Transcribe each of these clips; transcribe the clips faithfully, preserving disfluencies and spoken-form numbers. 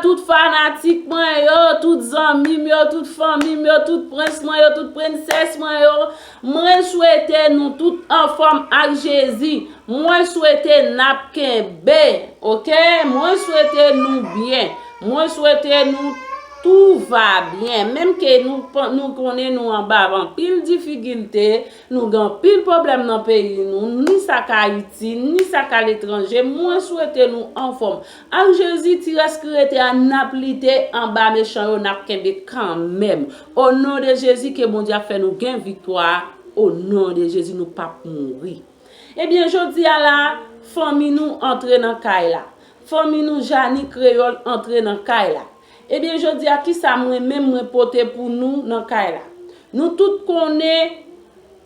Tout fanatik mwen yo, tout zanmi m yo, tout fanmi m yo, tout prens mwen yo, tout prensès mwen yo, mwen swete nou tout anfòm ak Jezi. Mwen swete n ap kenbe, oke? Mwen swete nou byen. Mwen swete nou tou va byen. Menm ke nou, nou konnen nou anba anpil difikilte, nou gen anpil pwoblèm nan peyi nou, ni sa k Ayiti, ni sa k aletranje. Mwen swete nou anfòm. Ak Jezi, ti rès ki rete a, n ap lite anba mechan yo, n ap kenbe kanmenm. O non de Jezi, ke Bondye ap fè nou gen viktwa. O non de Jezi, nou p ap mouri. Ebyen, jodi a la, fanmi nou antre nan kay la. Fanmi nou Jani Kreyòl antre nan kay la. Ebyen, jodi a, kisa mwen menm mwen pote pou nou nan kay la? Nou tout konnen,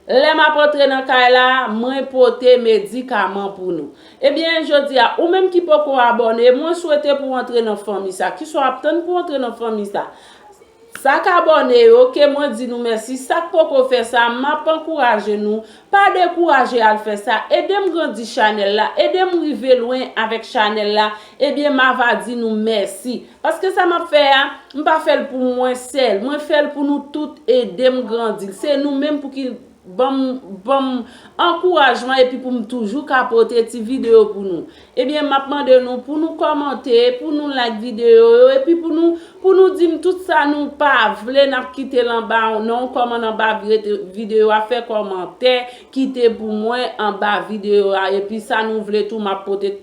lè m ap antre nan kay la, mwen pote medikaman pou nou. Ebyen, jodi a, ou menm ki poko abòne, mwen swete pou w antre nan fanmi sa. Kisa w ap tann pou w antre nan fanmi sa? Sa k abòne yo, ke mwen di nou mèsi. Sa k poko fè sa, m ap ankouraje nou. Pa dekouraje al fè sa. Ede m grandi chanèl la. Ede m rive lwen avèk chanèl la. Ebyen, m ava di nou mèsi. Paske sa m ap fè a, m pa fè l pou mwen sèl. Mwen fè l pou nou tout. Ede m grandi l. Se nou menm pou ki ban m, ban m ankourajman epi pou m toujou ka pote ti videyo pou nou. Ebyen, m ap mande nou pou nou kòmante, pou nou like videyo yo, epi pou nou, pou nou di m tout sa nou pa vle, n ap kite l anba, nan yon kòmantè anba vide-, videyo a, fè kòmantè, kite pou mwen anba videyo a, epi sa nou vle tou, m ap pote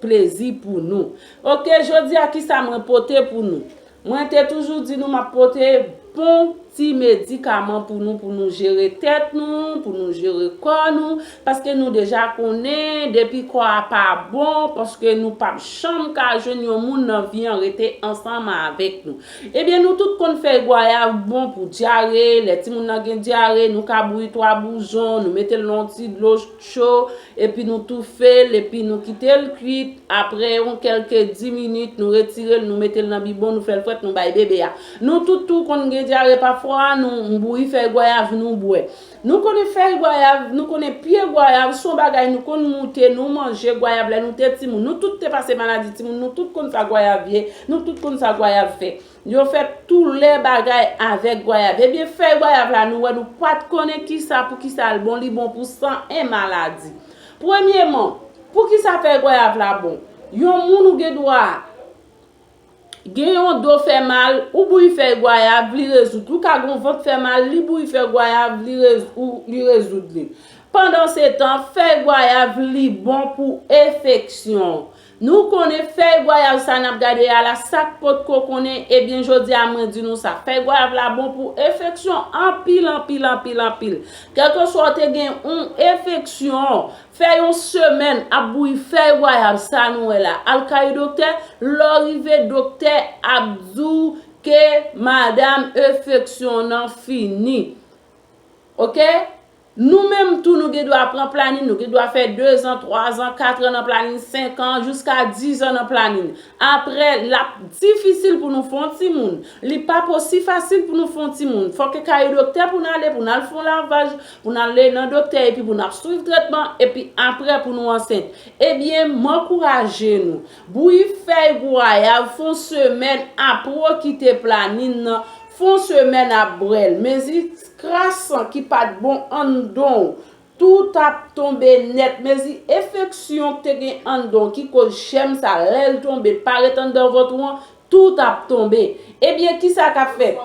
plezi pou nou. Oke, jodi a, kisa mwen pote pou nou? Mwen te toujou di nou m ap pote bon ti medikaman pou nou, pou nou jere tèt nou, pou nou jere kò nou, paske nou deja konnen depi kò a pa bon, paske nou p ap janm ka jwenn yon moun nan vi an rete ansanm avèk nou. Ebyen, nou tout konn fèy gwayav bon pou dyare, lè timoun nan gen dyare, nou ka bouyi twa boujon, nou mete l nan yon ti dlo cho, epi nou toufe l, epi nou kite l kwit. Apre yon kèlke dis minit, nou retire l, nou mete l nan bibwon, nou fè l frèt, nou bay bebe a. Nou tout tou konn gen dyare pafwa, nou bouyi fèy gwayav, nou bwè. Nou konnen fèy gwayav, nou konnen pye gwayav, se yon bagay nou konn moute, nou manje gwayav lè nou te timoun. Nou tout te pase maladi timoun, nou tout konn sa gwayav ye, nou tout konn sa gwayav fè. Yo fè toulè bagay avèk gwayav. Ebyen, fèy gwayav la, nou wè nou pa t konnen kisa, poukisa l bon, li bon pou san en maladi. Premyeman, poukisa fèy gwayav la bon? Yon moun ou gen dwa gen yon do fè mal, ou bouyi fèy gwayav, li rezoud. Ou ka gen yon vant fè mal, li bouyi fèy gwayav, li rez-, ou, li rezoud li. Pandansetan, fèy gwayav, li bon pou enfeksyon. Nou konnen fèy gwayav sa n ap gade a la, sa k potko konnen, ebyen, jodi a mwen di nou sa. Fèy gwayav la bon pou enfeksyon anpil, anpil, anpil, anpil. Kèlkeswa w te gen yon enfeksyon, fè yon semèn ap bouyi fèy gwayav sa nou wè la. Al kay doktè, lè w rive, doktè ap di w ke madanm, enfeksyon w nan fini. Oke? Nou menm tou, nou gen dwa pran planin, nou gen dwa fè dezan, twazan, katran nan planin, senkan, jiska dizan nan planin. Apre, l ap difisil pou nou fè yon timoun. Li p ap osi fasil pou nou fè yon timoun. Fòk e kay doktè pou n ale, pou n al fè yon lavaj, pou n ale nan doktè, epi pou n ap swiv tretman, epi apre pou nou ansent. Ebyen, m ankouraje nou. Bouyi fèy gwayav, fè yon semèn, apre w kite planin nan, fè yon semèn ap bwè l. Mezi kras san ki pa t bon anndan w, tout ap tonbe nèt. Mezi enfeksyon k te gen anndan w ki koz chèm sa, lè l tonbe, l pa ret anndan vant ou an, tout ap tonbe. Ebyen, kisa k ap fèt?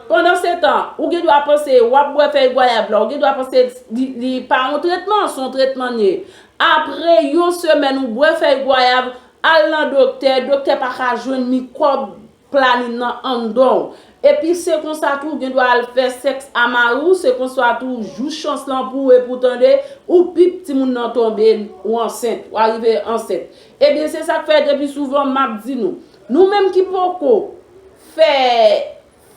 Pandansetan, ou gen dwa panse w ap bwè fèy gwayav la, ou gen dwa panse li, li pa yon tretman, se yon tretman l ye. Apre yon semèn ou bwè fèy gwayav, al nan doktè, doktè pa ka jwenn mikwòb planin nan anndan w. Epi se konsa tou, ou gen dwa al fè sèks a mari w, se konsa tou, jou chans lan pou ou, epi w tande, ou pip, timoun nan tonbe, ou ansent, ou arive ansent. Ebyen, se sa k fè depi souvan m ap di nou, nou menm ki poko fè,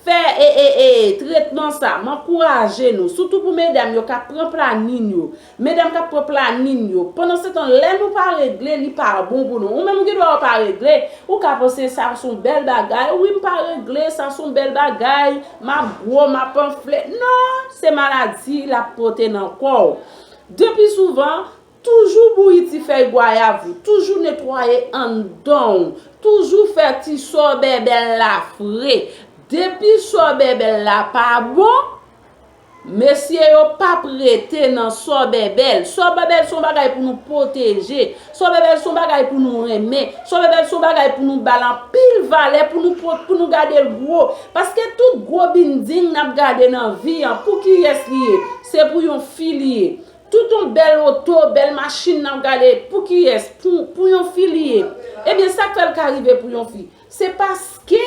fè, e, e, e, tretman sa, m ankouraje nou, sitou pou medam yo k ap pran planin yo. Medam k ap pran planin yo, pandansetan, lè nou pa regle, li pa bon pou nou. Ou menm ou gen dwa ou pa regle, ou ka panse sa se yon bèl bagay. Wi, m pa regle, sa se yon bèl bagay. M ap gwo, m ap anfle. Non, se maladi l ap pote nan kò w. Depi souvan, Toujou bouyi ti fèy gwayav ou, toujou netwaye anndan w, toujou fè ti sòbèbèl la fre. Depi sòbèbèl la pa bon, mesye yo p ap rete nan sòbèbèl. Sòbèbèl se yon bagay pou nou pwoteje. Sòbèbèl se yon bagay pou nou renmen. Sòbèbèl se yon bagay pou nou ba l anpil valè, pou nou, pou nou gade l gwo. Paske tout gwo binding n ap gade nan vi an, pou kiyès li ye? Se pou yon fi li ye. Tout yon bèl oto, bèl machin n ap gade, pou kiyès? Pou, pou yon fi li ye. Ebyen, sa k fè l ka rive pou yon fi? Se paske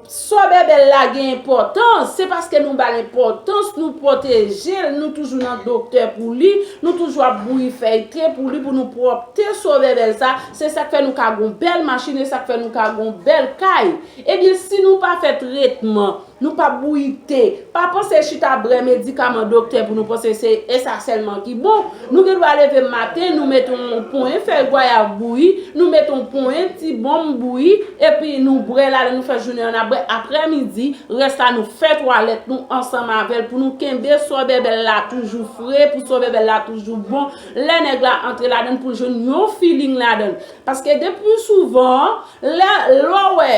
sòbèbèl la gen enpòtans, se paske nou ba l enpòtans, nou pwoteje l, nou toujou nan doktè pou li, nou toujou ap bouyi fèy te pou li, pou nou pwòpte sòbèbèl sa, se sa k fè nou ka gon bèl machin, e sa k fè nou ka gon bèl kay. Ebyen, si nou pa fè tretman, nou pa bouyi te, pa panse chita bwè medikaman doktè pou nou panse se e sa sèlman ki bon. Nou gen dwa leve maten, nou mete yon ponyen fèy gwayav bouyi, nou mete yon ponyen ti bonm bouyi, epi nou bwè ladan, nou fè jounen an ap bwè. Aprèmidi, rès la nou fè twalèt nou ansanm avè l pou nou kenbe sòbèbèl la toujou fre, pou sòbèbèl la toujou bon. Lè nèg la antre ladan l pou l jwenn yon feeling ladan l. Paske depi souvan, lè, lè w wè,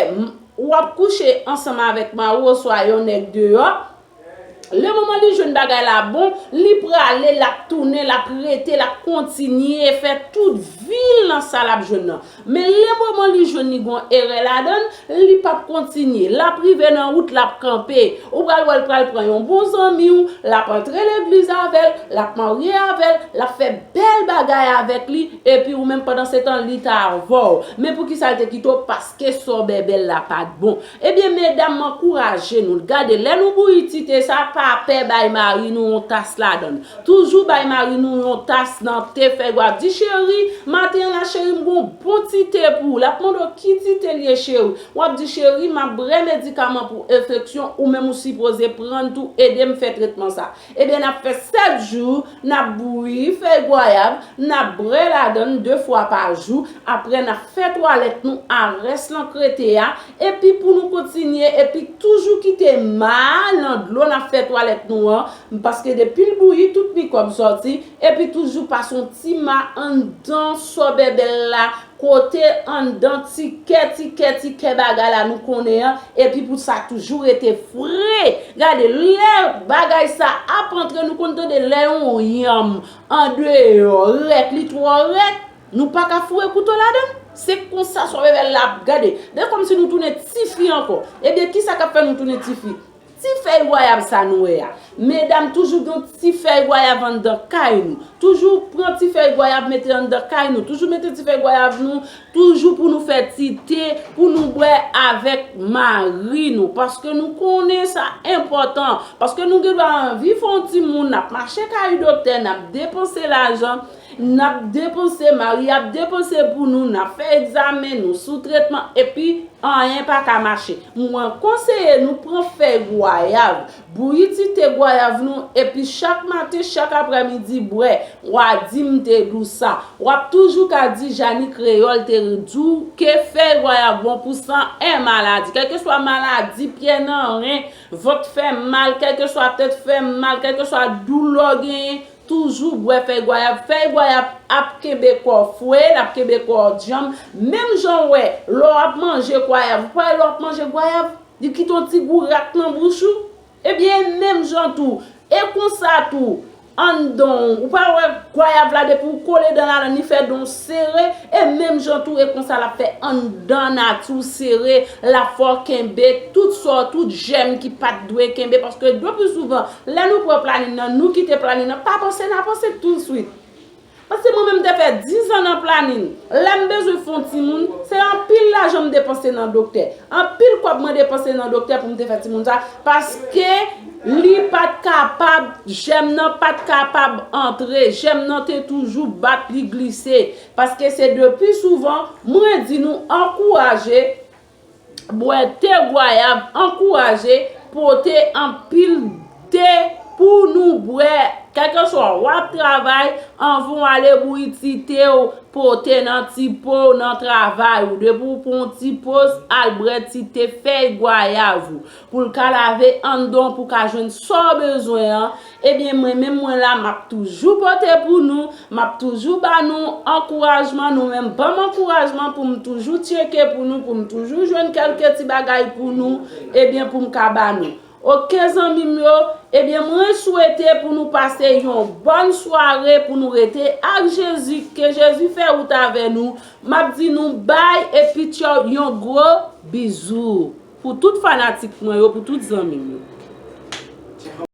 w ap kouche ansanm avèk mari w oswa yon nèg deyò, le moman li jwenn bagay la bon, li prale, l ap tounen, l ap rete, l ap kontinye fè tout vi l nan sa l ap jwenn nan. Men le moman li jwenn li gon erè ladan l, li p ap kontinye. L ap rive nan wout, l ap kanpe. Ou pral wè l pral pran yon bon zanmi w, l ap antre legliz avè l, l ap marye avè l, l ap fè bèl bagay avèk li, epi ou menm pandan se tan li t avè w. Men poukisa l te kite w? Paske sòbèbèl la pa t bon. Ebyen, medam, m ankouraje nou. Gade, lè nou bouyi ti te sa, pa pè bay mari nou yon tas ladan l. Toujou bay mari nou yon tas nan te fèy gwayav. Di, cheri, maten an la, cheri, m gon bon ti te pou ou. L ap mande w ki ti te l ye, cheri. W ap di, cheri, m ap bwè medikaman pou enfeksyon, ou menm ou sipoze pran l tou, ede m fè tretman sa. Ebyen, n ap fè sèt jou, n ap bouyi fèy gwayav, n ap bwè ladan l de fwa pa jou, apre n ap fè twalèt nou a rès lan k rete a, epi pou nou kontinye, epi toujou kite ma nan dlo n ap fè twalèt nou an, paske depi l bouyi, tout mikwòb sòti, epi toujou pase yon ti ma anndan sòbèbèl la, kote anndan ti kè, ti kè, ti kè bagay la nou konnen an, epi pou sa toujou rete fre. Gade, lè bagay sa ap antre, nou konn tande lè yon yanm andeyò rèd, li twò rèd, nou pa ka foure kouto ladan l. Se konsa sòbèbèl la ap gade. De kòmsi nou tounen tifi ankò. Ebyen, kisa k ap fè nou tounen tifi? Ti fèy gwayav sa nou wè a. Medam, toujou gen yon ti fèy gwayav anndan kay nou. Toujou pran ti fèy gwayav mete anndan kay nou. Toujou mete ti fèy gwayav nou, toujou pou nou fè ti te, pou nou bwè avèk mari nou. Paske nou konnen sa enpòtan. Paske nou gen dwa anvi fè yon timoun, n ap mache kay doktè, n ap depanse lajan, n ap depanse, mari ap depanse pou nou, n ap fè egzamen, nou sou tretman, epi anyen pa ka mache. Mwen konseye nou pran fèy gwayav, bouyi ti te gwayav nou, epi chak maten, chak aprèmidi, bwè. W a di m te di w sa. W ap toujou ka di Jani Kreyòl te di w ke fèy gwayav bon pou san èn maladi. Kèlkeswa maladi, pyè nan ren, vant fè mal, kèlkeswa tèt fè mal, kèlkeswa doulè w genyen, toujou bwè fèy gwayav. Fèy gwayav ap kenbe kò w fre, l ap kenbe kò w djanm. Menm jan w wè, lè w ap manje gwayav, ou pa wè lè w ap manje gwayav, li kite yon ti gou rat nan bouch ou? Ebyen, e menm jan tou, e konsa tou, anndan w, ou pa wè gwayav la depi w kole dan ladan l, li fè dan w sere, e menm jan tou, e konsa l ap fè anndan nati w sere, l ap fè w kenbe tout sa, tout jèm ki pa t dwe kenbe, paske de pi souvan, lè nou pran planin nan, nou kite planin nan, pa panse n a panse touswit. Paske mwen menm m te fè diz an nan planin. Lè m bezwen fè yon timoun, se anpil lajan m depanse nan doktè. Anpil kòb mwen depanse nan doktè pou m te fè timoun sa. Paske li pa t kapab, jèm nan pa t kapab antre. Jèm nan te toujou bat, li glise. Paske se de pi souvan, mwen di nou, ankouraje bwè te gwayav, ankouraje pote anpil te pou nou bwè. Kèlkeswa w ap travay, anvan w ale bouyi ti te w pote nan ti po w nan travay ou. Depi w pran yon ti po, al bwè ti te fèy gwayav ou. Pou l ka lave anndan w, pou w ka jwenn sa w bezwen an. Ebyen, mwen menm mwen la, m ap toujou pote pou nou, m ap toujou ba nou ankourajman, nou menm ban m ankourajman pou m toujou tcheke pou nou, pou m toujou jwenn kèlke ti bagay pou nou, ebyen, pou m ka ba nou. Oke, zanmi m yo, ebyen, mwen swete pou nou pase yon bòn sware, pou nou rete ak Jezi, ke Jezi fè wout avè nou. M ap di nou bay epi tchòw, yon gwo bizou pou tout fanatik mwen yo, pou tout zanmi m yo.